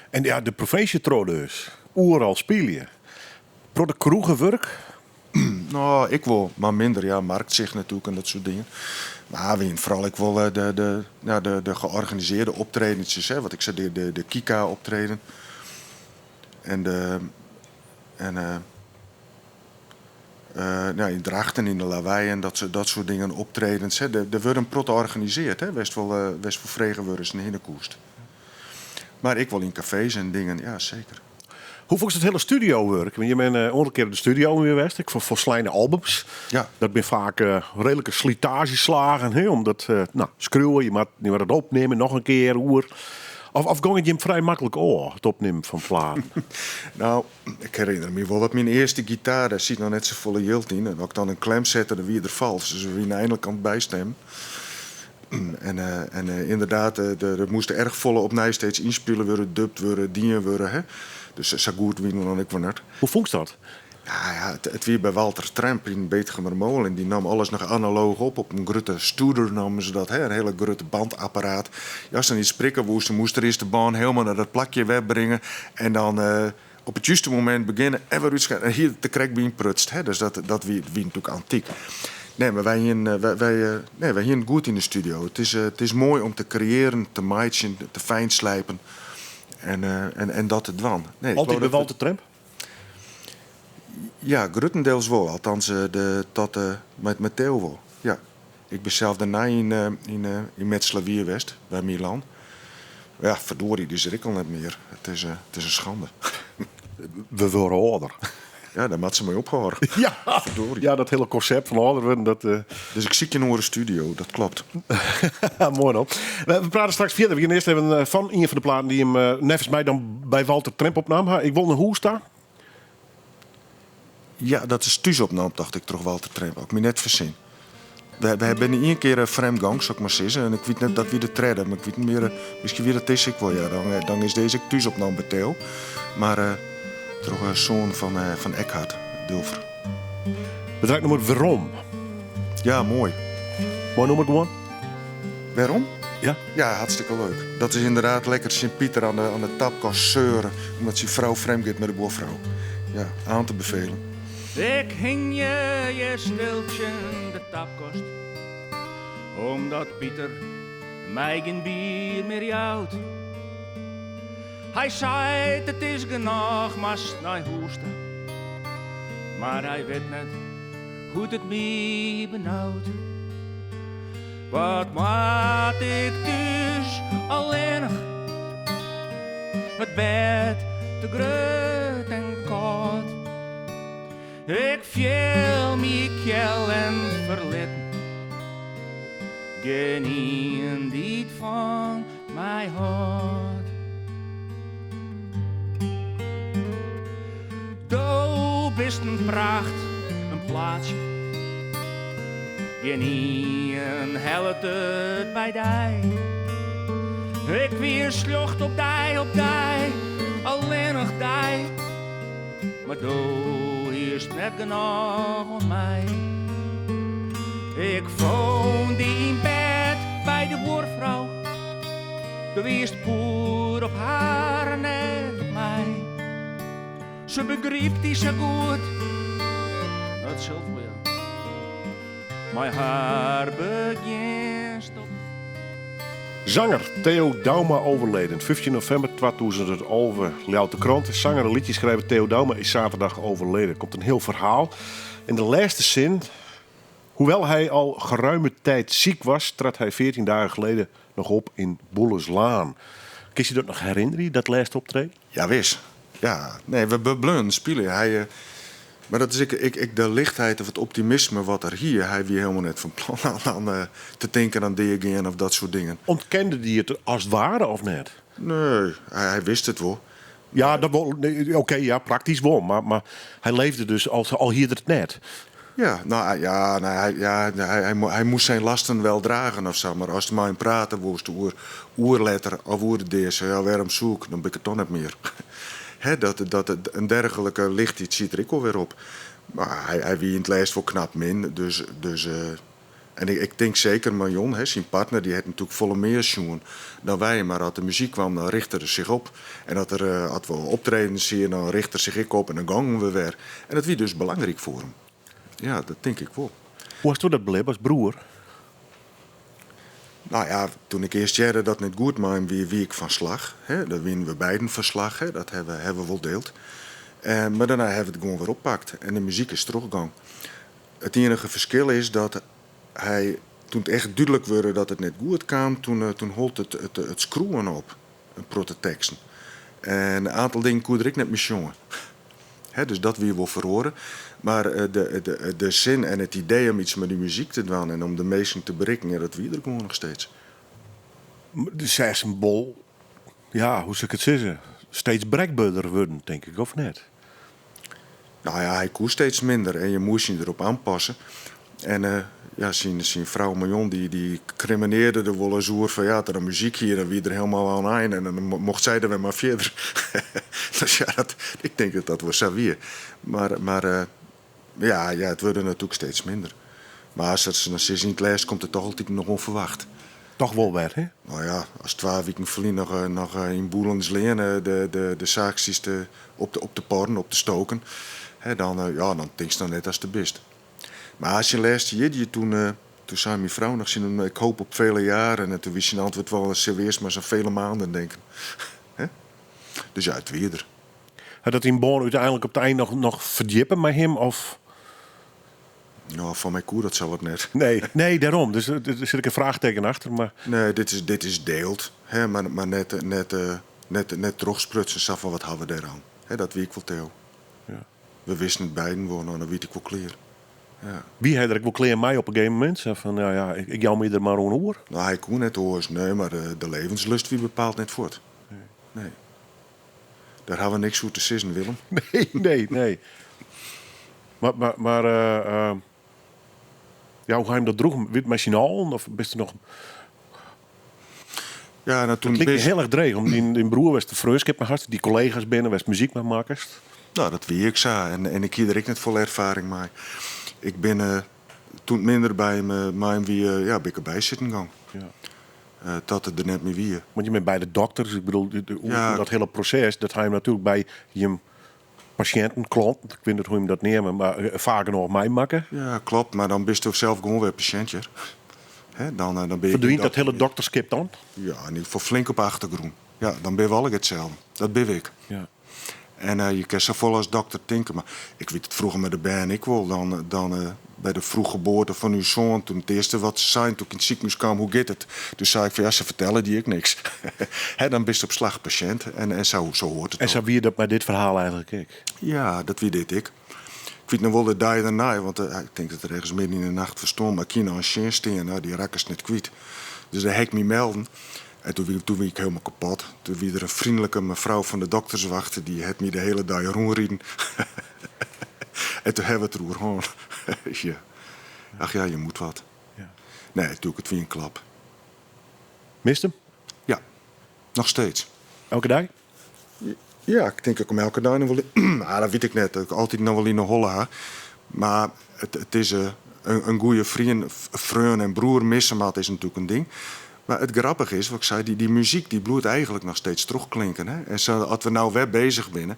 En ja, de provinsje troch dus. Oeral spylje. Protte kroegewurk? No, ik wol, mar minder. Ja, marktsicht natuerlik en dat soart dingen. Mar we foaral ek wol ja, de georganisearde optredens, hè, wat ik sei, de Kika-optreden. En nou, yn Drachten, yn de Lawei en dat soart dingen, optredens. Hè. Der wurde in protte organisearre, hè, wêr'tst foar frege wurdst en hinne koest. Mar ek wol yn kafees en dingen, ja, seker. Hoe fûnst it hiele studiowurk? Want je binne in oantal kear yn de studio wer west, ek foar folsleine albums. Dat binne faak reedlike slitaazjeslagen, hè, omdat no, skriuwe, je moatte it opnimme, noch in kear oer. Of gong it jim frij maklik ôf, it opnimmen fan platen? No, ik herinner my wol dat myn earste gitaar, dêr siet noch net safolle jild yn. En as ik dan in klem sette, dan wie er falsk. Dus we wiene einlik oan it bystimmen. En ynderdaad, der moast erch folle opnij steeds ynspile wurde, dubd wurde, dien wurde. Hè? Dus sa goed wiene we dan ek wol net. Hoe fûnst dat? Ja, it wie by Walter Tremp yn Beetgumermolen. En dy naam alles noch analooch op. Op in grutte Studer namen se dat, hè? In hiele grutte bandapparaat. Ja, ast dan iets sprekke woest, dan moast er earst de bân hielendal nei dat plakje wer bringe. En dan op it juste momint begjinne en wer útsketten. En hie it der krekt by ynprutst. Hè? Dus dat wie natuerlik antyk. Nee, mar wy hiene it goed yn de studio. It is moai om te kreëarjen, te meitsjen, te fynslipen en dat te dwaan. Nee, ik Altyd leau by dat we Walter Tremp? Ja, gruttendiels wol. Althans, tot mei Theo wol. Ja. Ik bin sels dêrnei yn Metslawier west, by Milan. Ja, verdorie, die is er ek al net mear. It is, it is in schande. We wurde âlder. Ja, dêr moat se mei ophâlde. Ja, Verdorie. ja, dat hiele konsept fan âlder wurden, dat... Dus ik sykje in oare studio, dat klopt. Moai no. We prate straks fierder. We gean earst even fan ien fan de platen dy't him neffens my dan by Walter Tremp opnaam ha. Ik wol nei hûs ta. Ja, dat is thús opnaam, tocht ik, troch Walter Tremp. As ik my net fersin. We binne ien kear frjemd gong, sil ik mar sizze. En ik wit net, dat wie de tredde, mar ik wit net mear, miskien wie dat dizze ek wol, ja. Dan is dizze ek thús opnaam by Theo. Mar troch soan fan Eckhart, Dulfer. We draaie nûmer Werom. Ja, moai. Moai nûmer gewoan? Wêrom? Ja. Ja, hartstikke leuk. Dat is ynderdaad lekker tsjin Pieter oan de tapkast seuren omdat syn frou frjemd giet mei de buorfrou. Ja, oan te befelen. Ik hingje hjir stil tsjin de tapkast, omdat Pieter my gjin bier mear jout. Hy seit it is genôch, moatst nei hûs ta. Mar hy wit net hoe't it my benaut. Wat moat ik thús allinnich? It bêd te grut en kâld. Ik fiel my kjel en ferlitten. Gjinien dy't fan my hâldt. Do bist in pracht, in plaatsje. Gjinien hellet it by dy. Ik wie sljocht op dy, op dy, allinnich dy. Mar do hiest net genôch oan my. Ik fûn dy yn bêd by de buorfrou. Do wiest poer op har en net op my. Se begrypt dy sa goed, dat sil wol ja. Mei har begjinst op. Zanger Theo Douma overleden. 15 november 2011 Ljouwerter Krante. Zanger en liedjeschrijver Theo Douma is zaterdag overleden. Komt in hiel ferhaal. In de lêste sin. Hoewel hij al geruime tijd ziek was, trad hij 14 dagen geleden nog op in Boelenslaan. Kinst dy dat noch herinnerje, dat lêste optreden? Ja, wis. Ja, nee, we bleaunen spyljen. Hy, mar dat is ek, ek, ek de lichtheid of it optimisme wat er hie. Hy wie hielendal net fan plan oan te tinken oan deagean of dat soart dingen. Ûntkende dy it as it ware of net? Nee, hy wist it wol. Ja, dat wol, nee, oké, ja, praktysk wol, mar hy leefde dus al, al hie er it net. Ja, no ja, no, hy, ja, hy, hy, hy moast zijn lasten wel dragen of sa, mar ast mei him prate woest oer, oer letter of oer de dea, sei ja, wêrom soe ik, dan bin ik it toch net mear. Hè, dat, dat, in dergelike lichtheid siet der ek wol wer op. Mar hy, hy wie yn it lêst wol knap min, dus, dus en ik, ik tink seker Marion, hè, syn partner, dy hat natuerlik folle mear sjoen dan wy, mar as de muzyk kwam, dan richte er sich op. En as er, as we optredens hiene, dan richte er sich ek op en dan gongen we wer. En dat wie dus belangryk foar him. Ja, dat tink ik wol. Hoe hasto dat belibbe as broer? No ja, toen ik earst hearde dat it net goed mei him wie, wie ik fan slach. Hè. Dat wiene we beiden fan slach, hè. Dat hawwe we, hawwe we wol dield. Mar dêrnei hawwe we it gewoan wer oppakt en de muzyk is trochgong. It iennige ferskil is dat hy, toen it echt dúdlik wurde dat it net goed kaam, toen, toen hold it, it, it skriuwen op, in protte teksten. En in oantal dingen koe er ek net mear sjonge. Hè, dus dat wie wol feroare. Mar de, de, de sin en it idee om iets mei dy muzyk te dwaan en om de minsken te berikken, ja, dat wie der gewoan noch steeds. Do seachst him wol, ja, hoe sil ik it sizze, steeds brekberder wurden, tink ik, of net? No ja, hy koe steeds minder en je moast je derop oanpasse. En ja, syn frou Marion dy, dy kriminearde der wolris oer fan ja, as er dan muzyk hie, dan wie er hielendal oan ein en dan mocht sy der wer mar fierder. Dus ja, dat, ik tink dat dat wol sa wie. Mar ja, ja, it wurde natuerlik steeds minder. Mar as se dan sizze, yn it lêst komt it toch altyd noch ûnferwacht. Toch wol wer, hè? No ja, as twa wiken ferlyn noch yn Boelensleane de saak stiest op te porren, op te stoken, hè, dan, ja, dan tinkst noch net datst der bist. Mar syn lêste jierdei, toen, toen sei myn frou noch tsjin him, ik hoop op vele jaren. En toen wie syn antwurd wol, sil we earst mar sa'n vele maanden denken. Hè? Dus ja, it wie der. Hat dat dyn bân úteinlik op it ein noch ferdjippe mei him? Of? No, foar my koe dat sawat net. Nee, nee, dêrom. Dus der sit ek in fraachteken achter. Mar... Nee, dit is, dit is deeld. Hè, mar net, net, net, net trochsprutsen sa fan wat ha we dêroan. Hè, dat wie ek wol Theo. Ja. We wisten it beiden wol, no, dan wie it ek wol klear. Ja. Wie hy der ek wol klear mei op in gegeven momint? Sa fan, nou ja, ik, ik jou my der mar oan oer. No, hy koe net oars, nee, mar de, de levenslust wie bepaald net fuort. Nee. Nee. Dêr ha we niks oer te sizzen, Willem. Nee, nee, nee. Mar, mar, mar eh, eh, ja, hoe ha jim dat droegen? Wie it mei syn allen? Of bist der noch... Ja, no, toen It liket my bist- hiel erch dreech om dyn, dyn broer wêr'tst de freonskip mei hast, dy kollega's binne, wêr'tst muzyk mei makkest. No, dat wie ek sa. En, en ik hie der ek net folle erfaring mei. Ik bin eh, toen it minder by him, eh, mei him wie, eh, ja, bin ik derby sitten gong. Ja. Eh, dat it der net mear wie. Want je binne beide dokters, ik bedoel, de, Ja. dat hiele proses, dat ha jim natuerlik by jim pasjinten, klanten, ik wit net hoe't jim dat neame, mar eh, faak genôch meimakke. Ja, klopt. Mar dan bisto sels gewoan wer pasjint, hear. Hè, dan, eh, dan bin je Ferdwynt dat hiele dokterskip dan? Ja, in ieder gefal flink op de achtergrûn. Ja, dan binne we allegear itselde. Dat bin ik. Ja. En eh, je kin safolle as dokter tinke, mar ik wit it froeger mei de bern ek wol. Dan, dan eh, by de vroeggeboorte fan ús soan, toen it earste wat se seinen, toen ik yn it sikehûs kaam, hoe giet it? Toen sei ik fan ja, se fertelle dy ek niks. Hè, dan bist op slach pasjint en, en sa, sa hoart it En sa ook. wie dat mei dit ferhaal eigentlik ek. Ja, dat wie dit ek. Ik wit noch wol de dei dêrnei, want eh, ik tink dat er ergens midden yn de nacht ferstoarn, mar ik hie noch in sjen stean, no, dy rakkest net kwyt. Dus dêr ha ik my melden. En toen wie, toen wie ik hielendal kapot. Toen wie der in freonlike mefrou fan de dokterswacht, dy hat my de hiele dei rûnriden. En toen ha we it deroer hân. Ja. Ach ja, je moet wat. Ja. Nee, natuerlik, it wie in klap. Mist him? Ja, noch steeds. Elke dei? Ja, ik tink ik him elke dei noch wol. Ah, dat wit ik net. Dat ik altyd noch wol yn 'e holle ha. Mar it, it is eh, in, in goede freon, freon en broer misse moat is natuerlik in ding. Mar it grappige is, wat ik sei, dy, dy muzyk dy bliuwt eigentlik noch steeds trochklinken. Hè? En sa, as we no wer beuzich binne,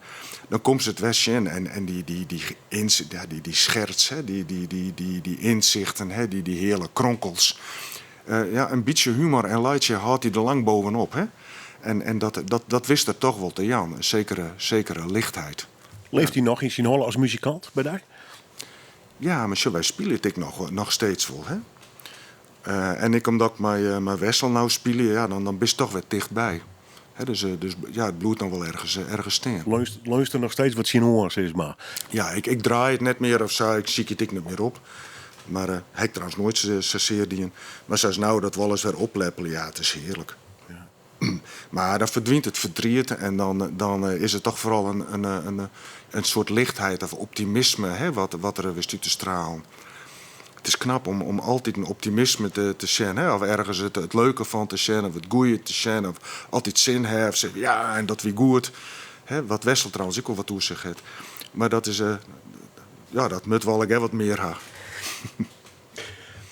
dan komst it wer sjen. En, en dy, dy, dy, ins, ja, dy, dy scherts, hè? Dy, dy, dy, dy, dy ynsichten, hè? Dy, dy heale kronkels. Eh, ja, in bytsje humor en laitsje hâldt dy der lang bovenop. Hè? En, en dat, dat, dat wist er toch wol te jaan, in sekere, sekere lichtheid. Leeft hy noch yn syn holle as muzikant by dy? Ja, mar sjoch, wy spylje it ek noch, noch steeds wol. Hè? Eh, en ek omdat ik mei, eh, mei Wessel no spylje, ja, dan, dan bist toch wer tichtby. Hè, dus, eh, dus ja, it bliuwt noch wol ergens, ergens stean. Leunst, leunst der noch steeds wat tsjin oan, sis mar. Ja, ik, ik draai it net mear of sa, ik sykje it ek net mear op. Mar eh, ha ik trouwens noait sa, sasear dien. Mar sa as no dat wolris wer opleppelje, ja, it is hearlik. Mar dan ferdwynt it fertriet en dan, dan eh, is it toch foaral in, in, in, in soart lichtheid of optimisme hè, wat, wat der wist út te stralen. It is knap om, om altyd in optimisme te, te sjen. Hè? Of ergens it, it leuke fan te sjen, of it goede te sjen. Of altyd sin ha, of sizze, ja, en dat wie goed. Hè? Wat Wessel trouwens ek al wat oer sich hat. Mar dat is, eh, ja, dat moat wol ek wat mear ha.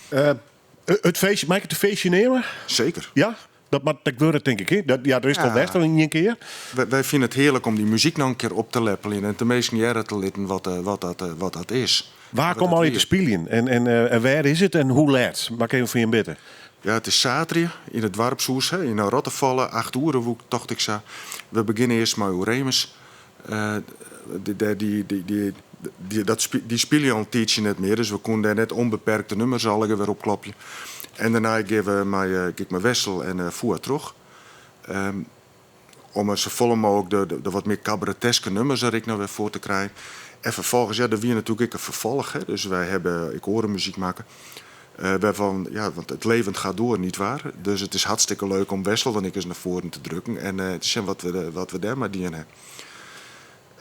Eh, it feestje, mei ik it in feestje neame? Seker. Ja? Dat moat ek wurde, tink ik. Hè? Dat, ja, der is Ja. al west al yn ien kear. Wy, wy fine it hearlik om dy muzyk noch in kear op te leppeljen en de minsken hearre te litten wat, eh, wat, dat, eh, wat dat is. Wa Wat komme dat al wie. te spyljen? En, en, eh, en wêr is it en hoe let? Mag ik even fan jim witte? Ja, it is saterdei yn it doarpshûs hè, yn Rottefalle, 8 oere woe, tocht ik sa. We begjinne earst mei Oeremus. Eh, dy, dy, dy, dy, dy, dy, dat spy-, dy spylje al in tiidsje net mear, dus we koene dêr net ûnbeperkte nummers allegear wer opklopje. En dêrnei gean we mei, eh, gean ik mei Wessel en uh, Foer troch. Om safolle mooglik de, de, de wat mear kabareteske nummers der ek noch wer foar te krijen. En ferfolgens, ja, der wie natuerlik ek in ferfolch, hè, dus wy hawwe ek oare muzyk makke. Eh, wêrfan, ja, want it leven gaat door, nietwaar? Dus it is hartstikke leuk om Wessel dan ek ris nei foaren te drukken en eh, te sjen wat we, wat we dêrmei dien hawwe.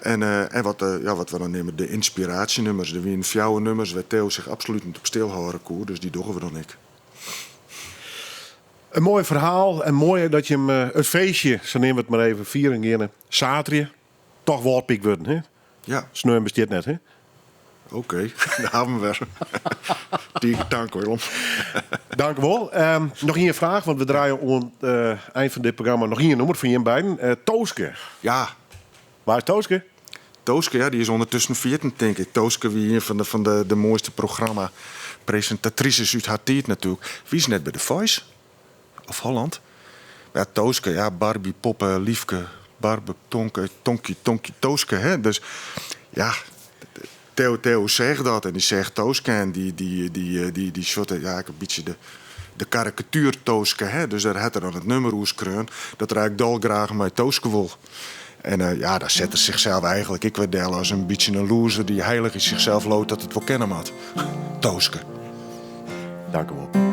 En, eh, en wat, eh, ja, wat we dan neame de ynspiraasjenummers. Der wiene fjouwer nummers wêr't Theo sich absolút net op stilhâlde koe, dus dy dogge we dan ek. In moai ferhaal en moai dat jim eh, it feestje, sa neame we it mar even, fieren geane. Saterdei, toch Wâldpyk wurden, hè? Ja, Sneon bestiet net, hè? oké, dêr hawwe we wer. Tige tank, Willem. Dank wol. Noch ien fraach, want we draaie oan it eh, ein fan dit programma noch ien nûmer fan jim beiden. Eh, Tooske. Ja, Wa is Tooske? Tooske, ja, dy is ûndertusken ferjitten, tink ik. Tooske wie ien fan de, fan de, de moaiste programma-presintatrises út har tiid natuerlik. Wie se net by The Voice? Of Holland? Ja, Tooske, ja, Barbie, Poppe, Liefke, Barbe, Tonke, Tonkie, Tonkie, Tooske. Hè? Dus ja, Theo, Theo zegt dat en die zegt Tooske en die, die, die, die, die soort, ja, ik een beetje de karikatuur Tooske, hè? Dus daar had er dan het nummer oerskreun dat er eigenlijk dolgraag met Tooske wil. En ja, daar zet er zichzelf eigenlijk ik weer del als een beetje een loser die heilig in zichzelf loopt dat het wel kennen moet. Tooske. Dank u wel.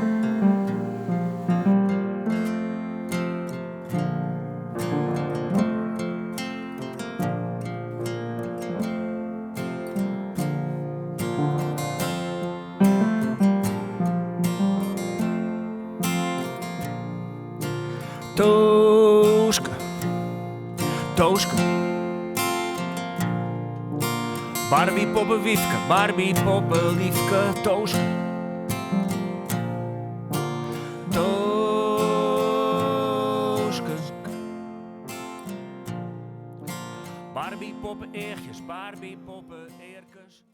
Tooske, Tooske. Barbie poppe Wiefke, Barbie poppe Liefke, Tooske. Tooske. Barbie poppe Eertjes, Barbie poppe Eerkes.